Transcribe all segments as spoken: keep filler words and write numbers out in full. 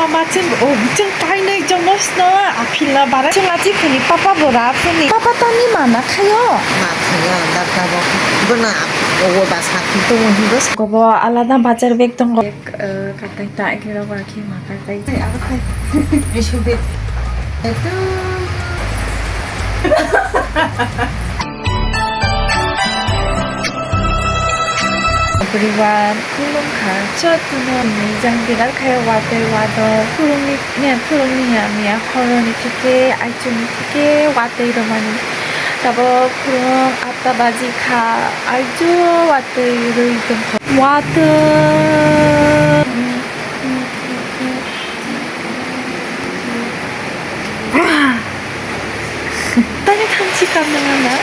Mama chwng, o, chwng kainwi chwngno sino aphilna bara chwng achi khani papa bo ra phuni. Papa tani mana khayo. Ma khayo, da ka bo. Bono obo ba sakhi tongo hinwi. Kobo alada bajar bag tongo. Eh, katai ta khe rogo akhi ma katai. Ai, abo khai. Esu bag. Etu. Everyone, khulumkha, jotono nini jang biral khe watwi wato, khulumni, ne, khulumni ya, miya horoni thike, aichuni thike, watwi romani. Tabok khulum atta baji kha, aijo watwi rwi tongkha. Watwi. Tani thamchi kam nang na.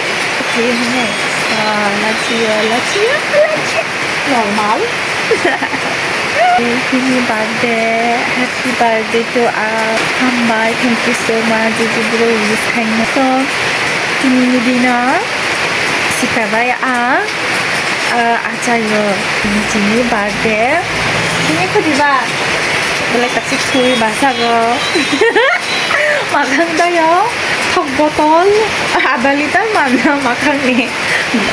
Okay, hene. Ah, lachiya, lachiya, lachiya. Normal. Happy birthday, happy birthday to us. Hambai, thank you so much. Jiji bro wish khaina. So, tini ni dino sika bai ang, ah, achayo. Tini chini birthday. Tini khudiba. Belai kachi khui basago. Makhang dayo, thok botol, ada liter manna makhangni.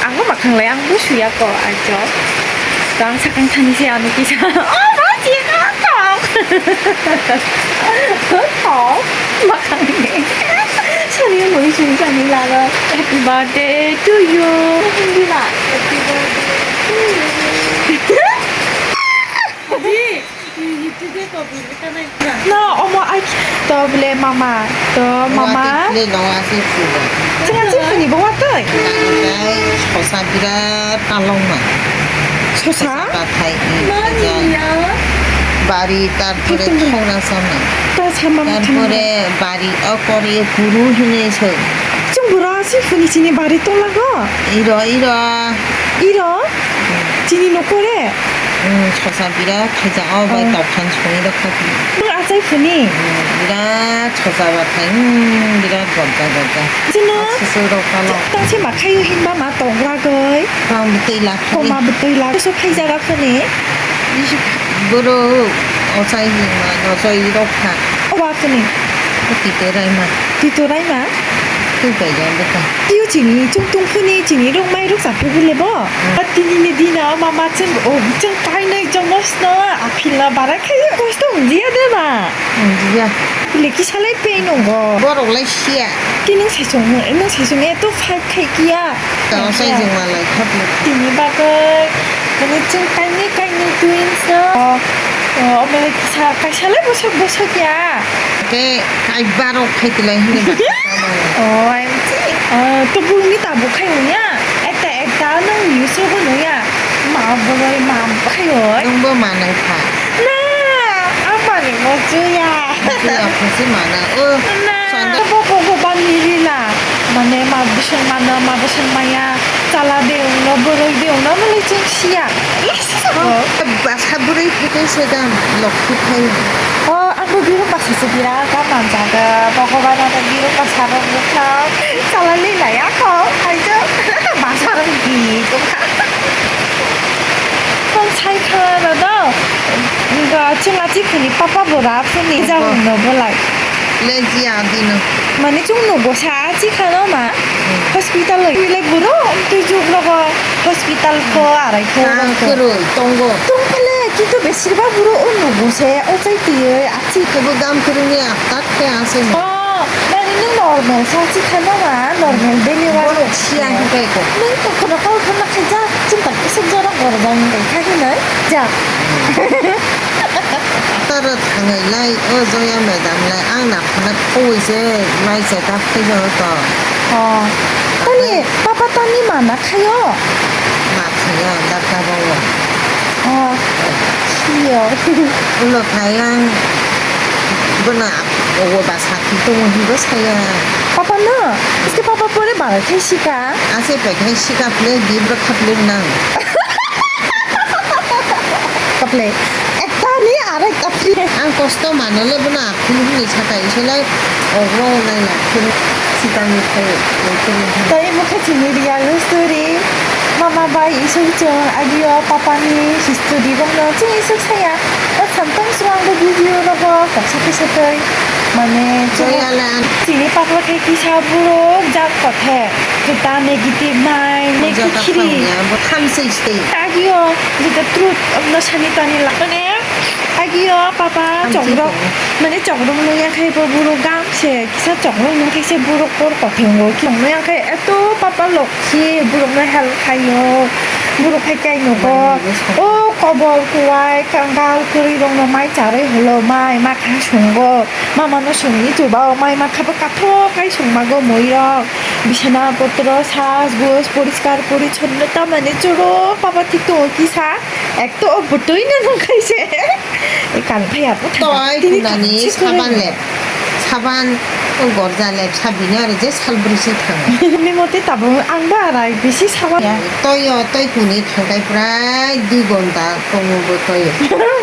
Ang bo makhang lai, ang bo suya ko, ajo. To ang sakang thani se ano kisa. Oh, bo si ka thok. Thok, makhangni. Sani mo isu sani lalo. Happy birthday to you. Hindi na. Happy birthday to you. Di. No, omo ai to bole mama, to mama. Tei no ase phuba. Chwng ase phuni bo watwi. Sosa birat kalongma. Sosa? Bathai. Bari tarpore thongna sama. Ta sama tarpore bari okore kuru hine so. Chwng bura ase phuni chini bari tolago. Iro, iro. Iro? Chini nokore? Hmm, sosa birat khaijak o bai toktham songwi rok kha. Nwng achai phuni? Hmm, birat sosa bathai, hmm, birat gojja gojja. Chino? Susu rok palo. Ta se ma khaio hinba ma tongra goi. Tong bwtwi lak. Toma bwtwi lak. Susu khaijak phuni? Bisi boro ochai hinma, ochai rok kha. Oba phuni? Tito raima. Tito raima? Tito raima. Tio chini, chwng tongphuni chini rok mai rok chaphu bole bo. Hmm. Tini ni dina mama chwng, o, chwng kainwi chwngno sino aphilna bara khe kosto wngya de ba? Wngya. Lekhi salai pei nungo. Borok lai siya. Tini nwng sesong, nwng sesong e to fight khai kiya. Tamo sai jeng malai khapli. Tini bagwi, mane chwng kainwi kainwi twins no. O, o, omo kisa kaisa lai bosok bosok ya. Ke kai barok khai tilai hini ba. O, ai mchi. O, to bumi tabuk khai unya. Ekta ekta nwng use bo nungya. Ma boroi ma khai oi. Nwng bo manang kha. Na, amani mo chuya. Chuya khusi mana. O, na. Sanda. Bo bo bo bani rila. Mane ma bising mana, ma bising maya. Chala de uno, boroi de uno, mali ching siya. Yes, sabo. Basa boroi phete sedam, lokhi phai. O, ang bo biro basa se bira, ka manjaga, Bhagavan ano biro basa rok bukha. Chala le laya kho, ayo. Basa rok bi, bukha. Kon sai kha na do. Ga ching achi khani papa bora phuni jang no bolai. Leji adino. Mane chwng nugo sa achi khano ma. Hmm. Hospital lo ile buro twi juk logo hospital ko arai ko. Ah, ro ko. Kwrwi tongo. Tong pale kintu besir bak buro o nugo se o chai twi achi. Kebo gam kwrwngni atak khe ase no. Oh, mane nwng normal sa achi khano ma, normal delivery. Borok siya hikai ko. Nwng kokno kau khana khaijak, chwng tak isuk jorok gorjak hikai kha hinwi jak. Toro thangwi lai, o Joya madam lai, ang naphana khowoi se mai chai ta phai jago to. Oh. Tani, papa tani mana khayo? Ma khayo, dakta bawo. Oh. Siyo. Ulo khai ang bwna obo ba sakhi tongo hinbo saya. Papa no? Iske papa pore bara khai sika? Ase pai khai sika ple, gibro khaple nang. Kaple. Ekta ni aro ekta free. Ang kosto mano le bono aphuru hwnwi sakai, iselai ogro nai na phuru sitani phai, phuru. Tai mokhe chini real story. Mama bai isuk chwng agio papa ni history rokno chwng isuk saya. O samtang swrang bo video rogo Baksa kisa tei, mane, Joyala. Chini pakla khe kisa borok jak kothe, khe ta negative nai, negative khiri. Joto khangya, bo thamsai stay. Tagio, jeta truth, no sani tani la. Mane, tagio, papa, Thamsai chongrok, tong. Mane, chongrok no ya khai bo borok gam se, kisa chongrok no khai se borok por kothe ngo, chongrok no ya khai eto papa lok. Si borokno help khaio, borok hai khe nogo. O kobor kuwai, kangal kwrwi rokno mai charwi holo, mai makha sungo, mamano sungwi chubao, mai makha bo kathok khai sungmago muirok. Bisana potro, sas, bus, poriskar porichonno tamani choro paba thik tongo kisa, ekto o bwtwi no nung khaise. Kal phai abo thang. Toi tini kunani tangsi kwrwi. Saban le. Saban, o gorja le, sabini aro je sal brwi se thango. Ni mote tabuk ang ba arai bisi saban. Ya. Toyo, toi kuni thangkai prai dui gonta tongo bo toyo.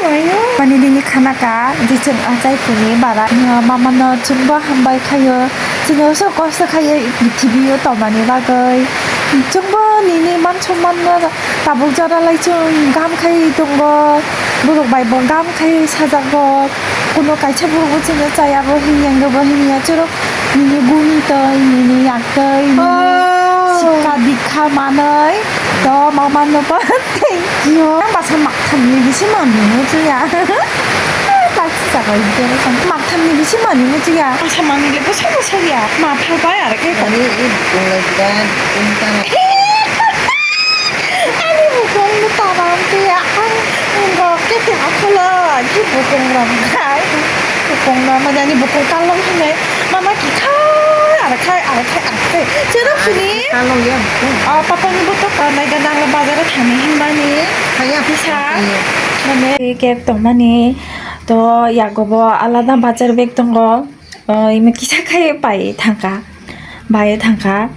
Mayo. Mani dini khana ka, je chwng achai phuni bara. Mama no chwng bo hambai khayo. Chwng so kosto khayo prithibi o tomani bagwi. Chwng bo nini man somman no tabuk jora lai chwng gam khai tongo. Borok bai bo gam khai sajak bo. Kuno kaisa borok bo chwngno chaya bo hinya, wngya bo hinya, chwrwk nini guni twi, nini yak twi, nini Oh. Sikha dikha manwi, to mama no pa thank you. Ang basa makthamni bisi manwi no chuya. Tachi jaga ide basa makthamni bisi manwi no chuya. Asa manwi le bosa bosa ya. Ma pha bai ara khe. Ani i bukung lai bidan, bukung tano. Ani bukung no tabang tuya. Ang Bo kete akholo, ki bukung ram khai. Bukung no, mani ani bukung kalong hinai. Mama ki khai, ara khai, ara khai, ara khai. Chero phini. Kalong ya bukung. Ah, papa ni buto ka nai ga nang bazar thani hinmani. Khaya. Bisa. Iya. Mane cake tongmani. To yago bo alada bazar bag tongo. Oh, imo kisa khai pai thangka. Bai thangka.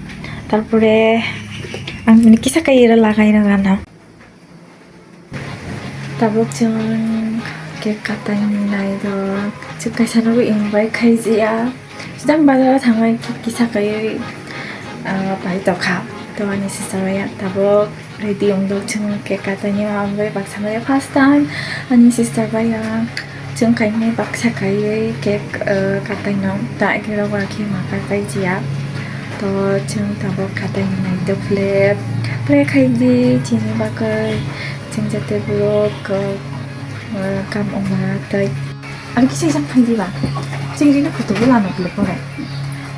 Tarpore ang kisa khai ira lagai na gana. Tabuk chwng cake kataini nairok, chwng kaisa nogo invite khaijia. Sudang bazaro thangbai kisa kaiwi, ah, pai tokha. To ani sister bai ang tabuk ready wngdo chwng cake kataini, ang bai baksa bai first time ani sister bai ang. Chwng kainwi baksa kaiwi cake, uh, kataino ta ekhe rok rakhi ma katai jia. To chwng tabuk kataini naitokle play khaidi chini bagwi chwng jate borok, uh, kam wngma tei. Ang kisa jang thangdi ba? Chwng rino photo bo lama bwlwi pore.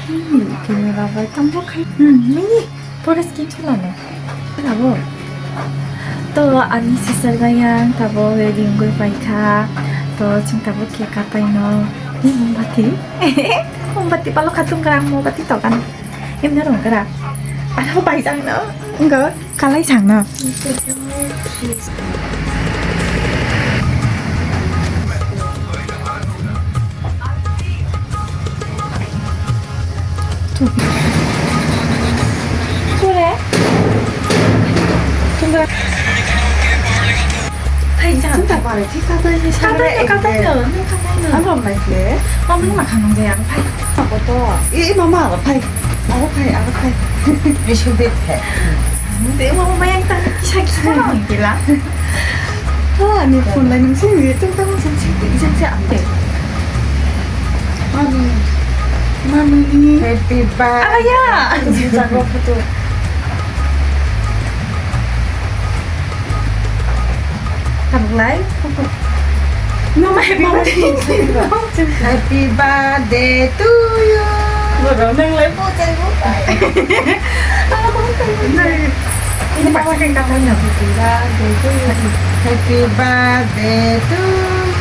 Hmm, kini bagwi tamo khai. Hmm, mini. Pore skin cholano. Abo. To ani sister bai ang tabuk ready wngwi paikha. To chwng tabuk cake kataino. Ni mombati. Mombati palo khatung kara mombati tokan. Emna rong kara. Ano bai jang no. Engo kalai sang no. Sure. Tunggu. Hai, jangan. Sudah balik. Kita tanya siapa? Katanya, katanya. Ini katanya. Apa, Mai? Kamu ini makan dong, ya? Hai. Apa tuh? Ih, mama apa, Hai? Apa, Hai? Apa, Hai? Ini sudah, Hai. Dek mama bayang tang kisa kisa nang gila. Ha, ni phone lai nang sini, tang tang sini sini sini sini ampe. Mami, mami. Happy birthday. Apa ya? Itu bisa gua foto. Tabuk lai. No, my birthday. Happy birthday to you. Borok nang lai bo chai bo. Ini paksa keng kapan ya? Happy birthday to you. Happy birthday to you.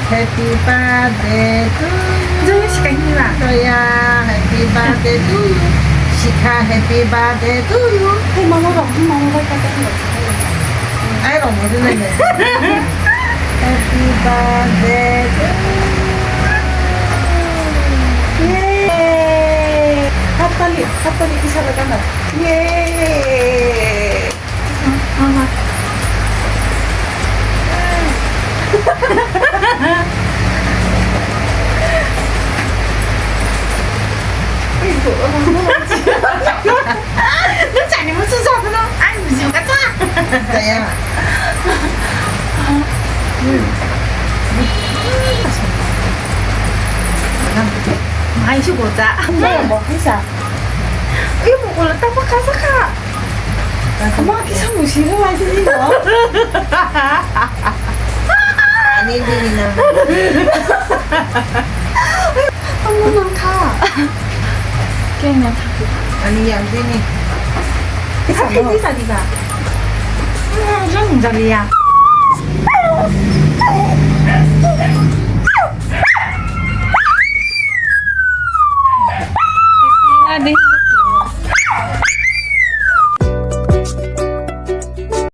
Happy birthday to you. Joya si keng ni ba? Joya, happy birthday to you. Sikha, happy birthday to you. Hey, mama rok, mama rok kata ni. Ai rong mo dile ne. Happy birthday to you. Yay! Hattali, hattali isa ba kana. Yay! Mama. Nung chani musu sa no, ang buji ka cha. Jaya. Hmm. Ang si boja. Ang boja bo kaisa. Uy, mukul ta pa kasa ka. Ama kisa musiro lai sini no. Ani di ni na. Ang mo nang ka. Keng na ta. Ani yang di ni. Kisa di sa di ka. Ang jong jali ya.